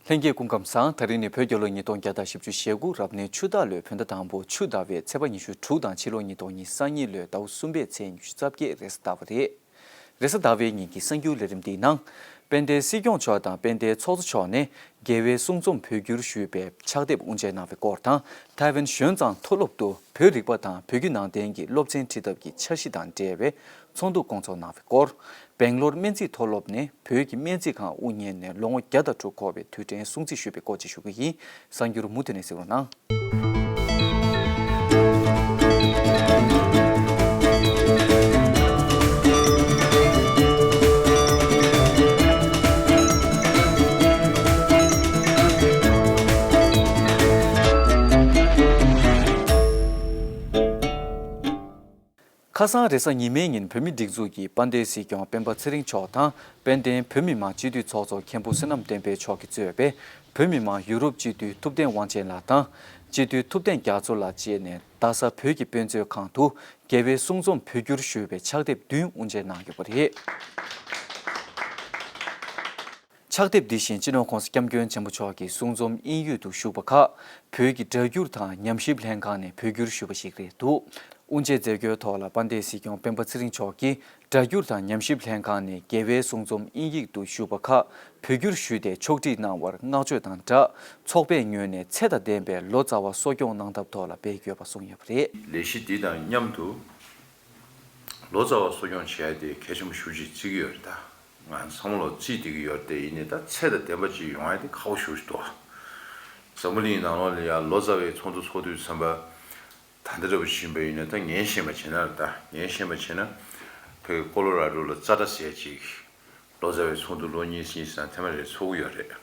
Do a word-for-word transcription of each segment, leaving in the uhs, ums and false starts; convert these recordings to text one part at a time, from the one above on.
ལྷན་རྒྱས་སྐུ་ཁམས་བཟང་། ད་རིང་ནི་བོད་རྒྱལ་ལོ་ཉིས་སྟོང་བརྒྱ་དང་བཞི་བཅུ་ཞེ་དགུ་རབ་གནས་ཆུ་སྟག་ལོའི་བོད་ཟླ་དང་པོ་ཆུ་ཟླ་བའི་ཚེས་པ་ཉི་ཤུ་དྲུག་དང་ཕྱི་ལོ་ཉིས་སྟོང་ཉི་ཤུ་རྩ་གཉིས་ལོའི་ཟླ་བ་གསུམ་པའི་ཚེས་ཉི་ཤུ་རྩ་བརྒྱད་རེས་གཟའ་ཟླ་བ་རེད། རེས་གཟའ་ཟླ་བའི་ཉིན་གྱི་གསར་འགྱུར་ལས་རིམ་འདིའི་ནང་། དཔལ་ལྡན་སྲིད་སྐྱོང་མཆོག་དང་དཔལ་ལྡན་ཚོགས་གཙོ་མཆོག་ནས་རྒྱལ་བའི་གསུང་རྩོམ་བོད་བསྒྱུར་ཞུས་པའི་ཕྱག་དེབ་དབུ་འབྱེད་གནང་བའི་སྐོར་དང་། ཐའེ་ཝན་ཞོན་ཙང་མཐོ་སློབ་ཏུ་བོད་རིག་པ་དང་བོད་བརྒྱུད་ནང་བསྟན་གྱི་སློབ་ཚན་ཁྲིད་ཐབས་ཀྱི་འཆར་གཞི་དང་འབྲེལ་བའི་ཚོགས་འདུ་བསྐོང་ཚོགས་གནང་བའི་སྐོར། སྦེང་ལོར་སྨན་རྩིས་མཐོ་སློབ་ནས་བོད་ཀྱི་སྨན་རྩིས་ཁང་དབུ་བརྙེས་ནས་ལོ་ངོ་བརྒྱ་དང་དྲུག་འཁོར་བའི་དུས་དྲན་སྲུང་བརྩི་ཞུས་པའི་སྐོར་བཅས་ཞུ་གི་ཡིན། གསར་འགྱུར་མུ་མཐུད་ནས་གཟིགས་རོགས་གནང་། ཁ་སང་རེས་གཟའ་ཉི་མའི་ཉིན་བོད་མིའི་སྒྲིག་འཛུགས་ཀྱི་དཔལ་ལྡན་སྲིད་སྐྱོང་སྤེན་པ་ཚེ་རིང་མཆོག་དང་དཔལ་ལྡན་བོད་མི་མང་སྤྱི་འཐུས་ཚོགས་གཙོ་མཁན་པོ་བསོད་ནམས་བསྟན་འཕེལ་མཆོག་གིས་གཙོས་པའི་བོད་མི་མང་ཡུ་རོབ་སྤྱི་འཐུས་ཐུབ་བསྟན་དབང་ཆེན་ལགས་དང་སྤྱི་འཐུས་ཐུབ་བསྟན་རྒྱ་མཚོ་ལགས་བཅས་ནས་རྡ་ས་བོད་ཀྱི་དཔེ་མཛོད་ཁང་དུ་རྒྱལ་བའི་གསུང་རྩོམ་བོད་བསྒྱུར་ཞུས་པའི་ཕྱག་དེབ་བདུན་དབུ་འབྱེད་གནང་ཡོད་པ་རེད། ཕྱག་དེབ་འདི་བཞིན་སྤྱི་ནོར་༸གོང་ས་༸སྐྱབས་མགོན་ཆེན་པོ་མཆོག་གི་གསུང་རྩོམ་དབྱིན་ཡིག་ཏུ་བཞུགས་པ་ཁག་བོད་ཀྱི་སྒྲ་སྒྱུར་དང་ཉམས་ཞིབ་ལྷན་ཁང་ནས་བོད་བསྒྱུར་ཞུས་པ་ཞིག་རེད་འདུག་དབུ་འབྱེད་མཛད་སྒོའི་ཐོག་ལ་དཔལ་ལྡན་སྲིད་སྐྱོང་སྤེན་པ་ཚེ་རིང་མཆོག་གིས་སྒྲ་སྒྱུར་དང་ཉམས་ཞིབ་ལྷན་ཁང་ནས་རྒྱལ་བའི་གསུང་རྩོམ་དབྱིན་ཡིག་ཏུ་བཞུགས་པ་ཁག་བོད་བསྒྱུར་ཞུས་ཏེ་ཕྱོགས་སྒྲིག་གནང་བར་བསྔགས་བརྗོད་དང་སྦྲགས། ཚོགས་པའི་ངོས་ནས་ཚེ་དང་ལྡན་པའི་ལོ་ཙཱ་བ་གསོ་སྐྱོང་གནང་ཐབས་ཐོག་ལ་འབད་དགོས་པ་གསུངས་ཡོད་པ་རེད། ལས་གཞི་འདི་དང་མཉམ་དུ་ལོ་ཙཱ་བ་གསོ་སྐྱོང་བྱེད་ཡ་དེ་གལ་ཆེན་པོ་ཞེ་པོ་ཅིག་བརྩི་གི་ཡོད་རེད་ད། ང་ཚང་མ་ལོ་རྩིས་བསྡད་ཀྱི་ཡོད་རེད་དེ། ཡིན་ནའི་ད་ཚད་དང་ལྡན་པ་ཅིག་ཡོང་ཡ་དེ་ཁག་པོ་ཞེ་པོ་ཅིག་འདུག་འཛམ་བུ་གླིང་ནང་ལོགས་ལ་ཡ་ལོ་ཙཱ་བའི་ཚོགས་འདུ་ཚོགས་དུས་ཙམ་པ། ད་ལྟ་འདྲ་པོ་ཕྱིན་པ་ཡིན་ན་ད་ངས་ཤེས་པ་བྱས་ན་རེད་ད། ངས་ཤེས་པ་བྱས་ན་བོད་ཀྱི་ཀོ་ལོ་ར་ཌོ་ལ་ཙཱ་ཊ་ཟེར་ཅིག་ལོ་ཙཱ་བའི་ཚོགས་འདུ་ལོ་གཉིས་གཉིས་སང་ཐེངས་མ་རེ་ཚོགས་ཀྱི་ཡོད་རེད།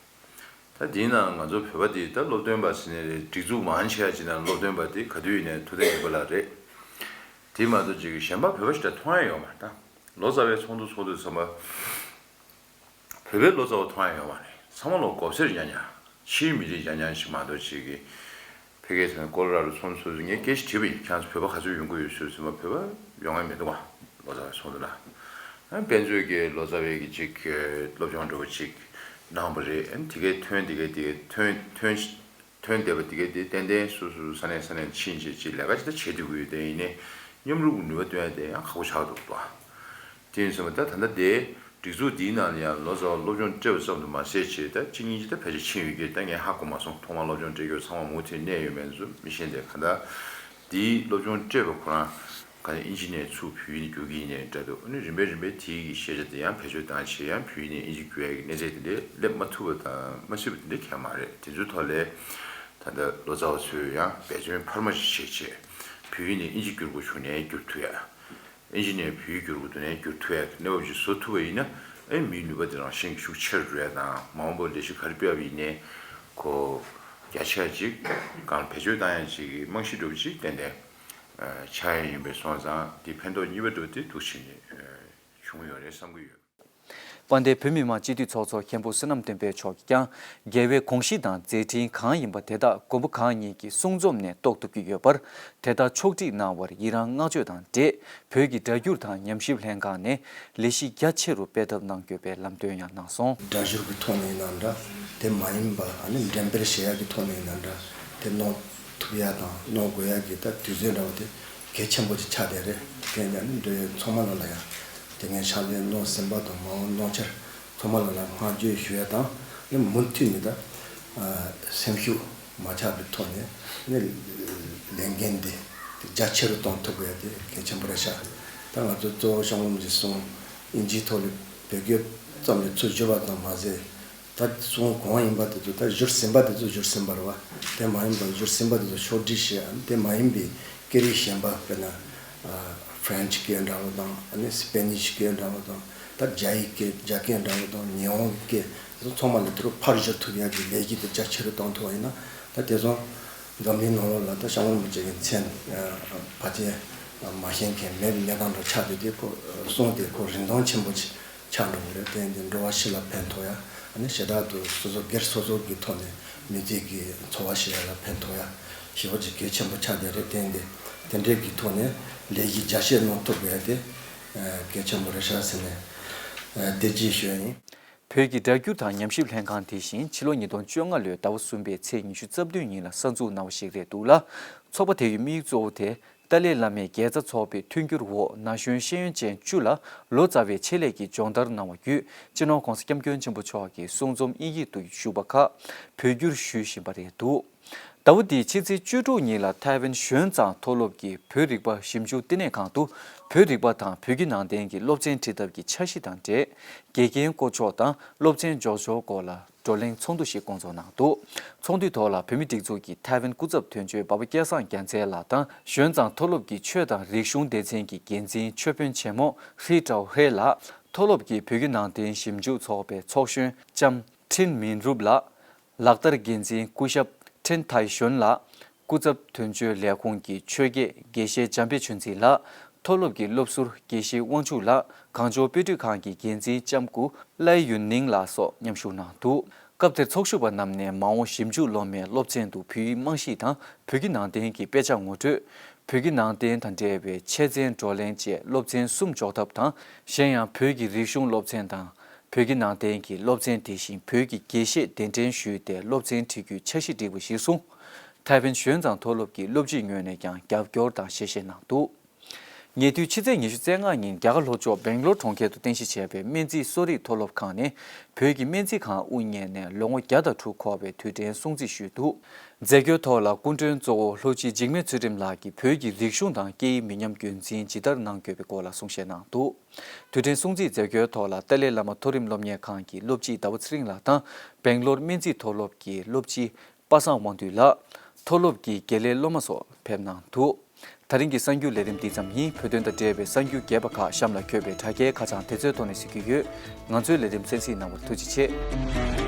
ད་དེའི་ནང་ང་ཚོ་བོད་པ་དེ་ད་སློབ་སྟོན་པ་ཟེར་ནས་རེད། སྒྲིག་འཛུགས་མང་ཆེ་བ་ཅིག་ནང་སློབ་སྟོན་པ་དེ་ག་དུས་ཡིན་ནའི་ཐུབ་བསྟན་དགྱེས་པ་ལགས་རེད། དེ་མ་གཏོགས་ཅིག་གཞན་པ་བོད་པ་ཞིག་ད་མཐོང་ཡ་ཡོད་མ་རེད་ད། ལོ་ཙཱ་བའི་ཚོགས་འདུ་ཚོགས་དུས་ཙམ་པ། བོད་པའི་ལོ་ཙཱ་བ་མཐོང་ཡ་ཡོད་མ་རེད། ཚང་མ་ལོ་མགོ་སེར་ཉག་ཉག་ཕྱིའི་མི་རིགས་ཉག་ཉག་ཞིག་མ་གཏོགས་ཅིག་གིས། ཕ་གིའི་ཐོན་ཀོ་ལོ་ར་ཌོ་ཚོགས་འདུ་ཚོགས་དུས་ངས་སྐད་ཆ་དྲིས་པ་ཡིན། ཁྱེད་རང་ཚོ་བོད་པ་ག་ཚོད་ཡོང་གི་ཡོད་ཟེར་དུས་ཙམ་པ་བོད་པ་ཡོང་ཡ་མི་འདུག་བ། ལོ་ཙཱ་བའི་ཚོགས་འདུ་ལ། ཨ་དཔེ་མཛོད་ཀྱི་ལོ་ཙཱ་བའི་གི་ཅིག་སློབ་སྦྱོང་འདྲ་བོ་ཅིག་གནང་བ་རེད། ཨ་དེ་གའི་ཐོན་དེ་གའི་དེ་གའི་ཐོན་ཐོན་ཐོན་བསྡད་པ་དེ་གའི་དེ་ཏན་ཏན་སོ་སོ་ས་གནས་ས་གནས་ཕྱིན་བྱས་ཅིག་ལས་ཀ་ཅིག་ད་བྱེད་སྡོད་ཀྱི་ཡོད། དེ་ཡིན་ནའི་མཉམ་རུབ་ནུས་པ་བཏོན་ཡ་དེ་ཡང་ཁག་པོ་ཆགས་འདུག་ཏོ། དེ་ཡིན་ཙང་ད་ད་ལྟ་དེ་སྒྲིག་འཛུགས་འདིའི་ནང་ལ་ཡང་ལོ་ཙཱ་བ་སློབ་སྦྱོང་སྤྲད་པ་ཙམ་དུ་མ་ཟད་བྱས་ད་གཅིག་གཉིས་ཅིག་ད་ཕལ་ཆེར་ཕྱིན་ཡོད་ཀྱི། ད་ངས་ཧ་གོ་མ་སོང་། ཐོག་མར་སློབ་སྦྱོང་སྤྲད་རྒྱུ་ཚང་མ་མུ་མཐུད་གནས་ཡོད་མེད་ཚོ་མི་ཤེས། དེ་ག་ད་དེའི་སློབ་སྦྱོང་སྤྲད་པ་ཁོ་རང་ག་ནས་ཨིན་ཇི་ནས་ཚུར་བོད་ཡིག་ནས་བསྒྱུར་གྱི་ཡིན་ནའི་འདྲ་འདུག་ཨ་ནི་རིམ་པས་རིམ་པས་དེའི་གི་ཤེས་བྱ་དེ་ཡང་བེད་སྤྱོད་བཏང་བྱས་ཡང་བོད་ཡིག་ནས་ཨིན་ཇི་བསྒྱུར་ཡ་གི་གནས་ཚད་དེ་འདྲའི་སླེབས་མ་ཐུབ་པ་དང་མ་སྲིད་པ་དེ་འདྲའི་གང་ཡང་མ་རེད། དེ་ཚོའི་ཐོག་ལས་ད་ལྟ་ལོ་ཙཱ་བ་ཚོས་ཡང་འབད་བརྩོན་འཕར་མ་ཞིག་བྱས་བྱས་བོད་ཡིག་ནས་ཨིན་ཇི་བསྒྱུར་དགོས་བྱུང་ནའི་བསྒྱུར་ཐུབ་ཡ། ཨིན་ཇི་ནས་བོད་ཡིག་བསྒྱུར་དགོས་འདུག་ནའི་བསྒྱུར་ཐུབ་ཡ་གི་གནས་བབ་ཅིག་བཟོ་ཐུབ་པ་ཡིན་ན། ཨེ་མིའི་ནུས་པ་དེ་རང་བཞིན་གྱིས་ཤུགས་ཆེ་རུ་འགྲོ་ཡ་དང་། མ་འོངས་པར་ལས་གཞི་ག་རེ་སྤེལ་བ་ཡིན་ནའི་གོ་རྒྱ་ཆེ་ཅིག་གང་བེད་སྤྱོད་བཏང་ཡ་ཅིག་གི་རྨང་གཞི་འདྲ་བོ་ཅིག་ཏན་ཏན་ཆགས་ཡ་ཡིན་པས་སོང་ཙང་དེ་ཕན་ཐོགས་གཉིས་པ་འདྲ་བོ་དེ་འདུག་བྱས་ནས་བྱུང་ཡོད་རེད་བསམ་གྱི་ཡོད། དཔལ་ལྡན་བོད་མི་མང་སྤྱི་འཐུས་ཚོགས་གཙོ་མཁན་པོ་བསོད་ནམས་བསྟན་འཕེལ་མཆོག་གིས་ཀྱང་རྒྱལ་བའི་དགོངས་གཞི་དང་མཛད་འཕྲིན་གང་ཡིན་པ་དེ་དག་མགོན་པོ་གང་ཉིད་ཀྱི་གསུང་རྩོམ་ནས་རྟོགས་ཐུབ་ཀྱི་ཡོད་པར། དེ་ལྟར་ཕྱོགས་སྒྲིག་གནང་བར་ཡི་རང་བསྔགས་བརྗོད་དང་འབྲེལ། བོད་ཀྱི་སྒྲ་སྒྱུར་དང་ཉམས་ཞིབ་ལྷན་ཁང་ནས་ལས་གཞི་རྒྱ་ཆེ་རུ་སྤེལ་ཐབས་གནང་དགོས་པའི་ལམ་སྟོན་ཡང་གནང་སོང་། སྒྲ་སྒྱུར་གྱི་ཐོག་ནས་ཡིན་ན་འདྲ། དེ་མ་ཡིན་པ་ཨ་ནི་འགྲེམས་སྤེལ་བྱེད་ཡག་གི་ཐོག་ནས་ཡིན་ན་འདྲ། དེ་གནང་ཐུབ་ཡ་དང་གནང་དགོས་ཡ་གི་ད་དུས་ཚོད་འདྲ་བོ་དེ་གལ་ཆེན་པོ་ཅིག་ཆགས་བསྡད་རེད། དེ་ཡིན་ཙང་ནི་འབྲེལ་ཡོད་ཚང་མ་ལ་ལ་ཡང་དེ་སྔའི་ཕྱག་ལས་གནང་ཟིན་པ་དང་མ་འོངས་གནང་འཆར་ཚང་མ་ལ་ལ་བསྔགས་བརྗོད་ཞུ་ཡ་དང་། ཨ་ནི་མུ་མཐུད་ནས་ད་སེམས་ཤུགས་མ་ཆག་པའི་ཐོག་ནས་ནི་ལས་འགན་འདི་རྒྱ་ཆེ་རུ་གཏོང་ཐུབ་དགོས་ཡ་དེ་གལ་ཆེན་པོ་རེད་ཤག་ད་ང་ཚོ་གཙོ་བོ་སྐྱབས་མགོན་རིན་པོ་ཆེ་གསུང་ཨིན་ཇིའི་ཐོག་ལ་བོད་སྐད་ཙམ་ལ་ཚུར་བསྒྱུར་བ་ཙམ་མ་ཟད། ད་གསུང་གང་ཡིན་པ་དེ་ཚོ་ད་བསྒྱུར་ཟིན་པ་དེ་ཚོ་བསྒྱུར་ཟིན་པ་རེད་བ། དེ་མ་ཡིན་པ་བསྒྱུར་ཟིན་པ་དེ་ཚོ་ཕྱོགས་སྒྲིག་བྱེད། ཨ་ནི་དེ་མ་ཡིན་པའི་སྐད་རིགས་གཞན་པ་དཔེར་ན་ཨ་ཧྥ་རན་ཆི་སྐད་འདྲ་བོ་དང་། ཨ་ནི་སི་པེ་ནིཤ་སྐད་འདྲ་བོ་དང་། ད་རྒྱ་ཡིག་སྐད་རྒྱ་སྐད་འདྲ་བོ་དང་། ཉི་ཧོང་གི་སྐད་དེ་ཚོ་ཚང་མ་ལ་དེ་རུ་ཕར་བསྒྱུར་ཐུབ་ཡག་གི་ལས་གཞི་དེ་རྒྱ་ཆེ་རུ་གཏོང་ཐུབ་པ་ཡིན་ན། ད་དེ་ཚོ་འཛམ་གླིང་ནང་ལོགས་ལ་ད་སྐྱབས་མགོན་རིན་པོ་ཆེ་གི་མཚན་ཕལ་ཆེར་མ་ཤེས་མཁན་མེད་པའི་གནས་སྟངས་འདྲ་ཆགས་བསྡད་དེ། ཁོ་གསུང་དེ་ཁོ་རིན་ཐང་ཆེན་པོ་ཆགས་འགྲོ་གི་རེད། དེ་ཡིན་དུས་འགྲོ་བ་སྤྱི་ལ་ཕན་ཐོགས་ཡ། ཨ་ནི་ཞེ་དྲག་ཏུ་སོ་སོ་སྒེར་སོ་སོ་གི་ཐོག་ནས་མི་ཚེ་གི་འཚོ་བ་ཞེ་ཡ་ལ་ཕན་ཐོགས་ཡ་ཞེ་པོ་ཅིག་གལ་ཆེན་པོ་ཆགས་བསྡད་རེད། དེ་ཡིན་དུས་དེ་འདྲའི་གི་ཐོག་ནས་ལས་གཞི་རྒྱ་སྐྱེད་གནང་ཐུབ་དགོས་ཡ་དེ་གལ་ཆེན་པོ་རེད་ཤག་ཟེར་ནས་དེ་ཅིག་ཞུ་ཡ་ཡིན། བོད་ཀྱི་སྒྲ་སྒྱུར་དང་ཉམས་ཞིབ་ལྷན་ཁང་དེ་བཞིན་ཕྱི་ལོ་ཉིས་སྟོང་བཅོ་ལྔ་ལོའི་ཟླ་བ་གསུམ་པའི་ཚེས་ཉི་ཤུ་རྩ་བདུན་ཉིན་ལ་གསར་འཛུགས་གནང་བ་ཞིག་རེད་འདུག་ལ། ཚོགས་པ་དེ་ཡི་དམིགས་ཡུལ་གཙོ་བོ་དེ་ཏཱ་ལའི་བླ་མས་དགེ་རྩ་ཚོགས་པའི་མཐུན་འགྱུར་འོག་ན་གཞོན་ཤེས་ཡོན་ཅན་བཅུ་ལ་ལོ་ཙཱ་བའི་ཆེད་ལས་ཀྱི་སྦྱོང་བརྡར་གནང་བ་བརྒྱུད། སྤྱི་ནོར་༧གོང་ས་༧སྐྱབས་མགོན་ཆེན་པོ་མཆོག་གི་གསུང་རྩོམ་དབྱིན་ཡིག་ཏུ་བཞུགས་པ་ཁག་བོད་བསྒྱུར་ཞུས་བཞིན་པ་རེད་འདུག་ཟླ་བ་འདིའི་ཕྱི་ཚེས་བཅུ་དྲུག་ཉིན་ལ་ཐའེ་ཝན་གཞོན་གཙང་མཐོ་སློབ་ཀྱི་བོད་རིག་པ་ཞིབ་འཇུག་བསྟི་གནས་ཁང་དུ་བོད་རིག་པ་དང་བོད་བརྒྱུད་ནང་བསྟན་གྱི་སློབ་ཚན་ཁྲིད་ཐབས་ཀྱི་འཆར་གཞི་དང་འབྲེལ། དགེ་རྒན་བསྐོ་ཕྱོགས་དང་སློབ་ཚན་འཇོག་ཕྱོགས་སྐོར་ལ་བགྲོ་གླེང་ཚོགས་འདུ་ཞིག་བསྐོང་ཚོགས་གནང་འདུག་ཚོགས་འདུའི་ཐོག་ལ་བོད་མིའི་སྒྲིག་འཛུགས་ཀྱི་ཐའེ་ཝན་སྐུ་ཚབ་དོན་གཅོད་འབའ་པ་སྐལ་བཟང་རྒྱལ་མཚན་ལགས་དང་གཞོན་གཙང་མཐོ་སློབ་ཀྱི་ཆོས་དང་རིག་གཞུང་སྡེ་ཚན་གྱི་འགན་འཛིན་ཆོས་དཔོན་ཆེན་མོ་ཧྲི་ཀྲའོ་ཧྲེ་ལགས། མཐོ་སློབ་ཀྱི་བོད་བརྒྱུད་ནང་བསྟན་ཞིབ་འཇུག་ཚོགས་པའི་ཚོགས་གཞོན་ལྕམ་ཁྲིན་མིན་རུབ་ལགས། ལག་བསྟར་འགན་འཛིན་སྐུ་ཞབས་ཁྲིན་ཐའི་ཞོན་ལགས། སྐུ་ཚབ་དོན་གཅོད་ལས་ཁུངས་ཀྱི་ཆོས་དགེ་དགེ་བཤེས་འཇམ་དཔལ་ཆོས་འཛིན་ལགས། མཐོ་སློབ་ཀྱི་སློབ་ཟུར་དགེ་བཤེས་དབང་ཕྱུག་ལགས། གངས་ལྗོངས་དཔེ་སྐྲུན་ཁང་གི་འགན་འཛིན་ལྕམ་སྐུ་ལའི་ཡུན་ནིང་ལགས་སོགས་མཉམ་ཞུགས་གནང་འདུག་སྐབས་དེར་ཚོགས་ཞུགས་པ་རྣམས་ནས་མ་འོངས་ཞིབ་འཇུག་སློབ་མའི་སློབ་ཚན་དུ་བོད་ཡིག་རྨང་གཞི་དང་བོད་བརྒྱུད་ནང་བསྟན་གྱི་དཔེ་ཆ་ངོ་སྤྲོད། བོད་བརྒྱུད་ནང་བསྟན་དང་འབྲེལ་བའི་ཆེད་ཚན་བགྲོ་གླེང་བཅས་སློབ་ཚན་གསུམ་འཇོག་ཐབས་དང་། གཞན་ཡང་བོད་ཀྱི་རིག་གཞུང་སློབ་ཚན་དང་། བོད་ཀྱི་ནང་བསྟན་གྱི་སློབ་ཚན་དེ་བཞིན་བོད་ཀྱི་དགེ་བཤེས་གདན་འདྲེན་ཞུས་ཏེ་སློབ་ཚན་ཁྲིད་རྒྱུའི་འཆར་གཞི་བསྒྲིགས་པ་གཞིར་བཟུང་། ཐའེ་ཝན་གཞོན་གཙང་མཐོ་སློབ་ཀྱི་སློབ་སྤྱིའི་ངོས་ནས་ཀྱང་རྒྱབ་སྐྱོར་དང་ཞལ་བཞེས་གནང་འདུག་ཉེ་དུས་ཕྱི་ཚེས་ཉི་ཤུ་རྩ་ལྔ་ཉིན་རྒྱ་གར་ལྷོ་ཕྱོགས་སྦེང་ལོར་གྲོང་ཁྱེར་དུ་རྟེན་གཞི་བྱས་པའི་སྨན་རྩིས་གསོ་རིག་མཐོ་སློབ་ཁང་ནས་བོད་ཀྱི་སྨན་རྩིས་ཁང་དབུ་བརྙེས་ནས་ལོ་ངོ་བརྒྱ་དང་དྲུག་འཁོར་བའི་དུས་དྲན་སྲུང་བརྩི་ཞུས་འདུག་མཛད་སྒོའི་ཐོག་ལ་སྐུ་མགྲོན་གཙོ་བོ་ལྷོ་སྤྱི་འཇིགས་མེད་ཚུལ་ཁྲིམས་ལགས་ཀྱིས་བོད་ཀྱི་རིག་གཞུང་དང་སྐད་ཡིག་མི་ཉམས་རྒྱུན་འཛིན་ཇི་ལྟར་གནང་དགོས་པའི་སྐོར་ལ་གསུང་བཤད་གནང་འདུག་དུས་དྲན་སྲུང་བརྩིའི་མཛད་སྒོའི་ཐོག་ལ་ཏཱ་ལའི་བླ་མ་མཐོ་རིམ་སློབ་གཉེར་ཁང་གི་སློབ་སྤྱི་ཟླ་བ་ཚེ་རིང་ལགས་དང་སྦེང་ལོར་སྨན་རྩིས་མཐོ་སློབ་ཀྱི་སློབ་སྤྱི་པ་སངས་དབང་འདུས་ལགས། མཐོ་སློབ་ཀྱི་དགེ་ལས་སློབ་མ་སོགས་ཕེབས་གནང་འདུག་ད་རིང་གི་གསར་འགྱུར་ལས་རིམ་འདི་ཙམ་ཡིན། བོད་དོན་དང་འབྲེལ་བའི་གསར་འགྱུར་རྒྱས་པ་ཁག་གཤམ་ལ་འཁོད་པའི་དྲ་རྒྱའི་ཁ་བྱང་དེ་ཚོའི་ཐོག་ནས་གཟིགས་རྒྱུ་ཡོད། ང་ཚོའི་ལས་རིམ་གསན་གཟིགས་གནང་བར་ཐུགས་རྗེ་ཆེ།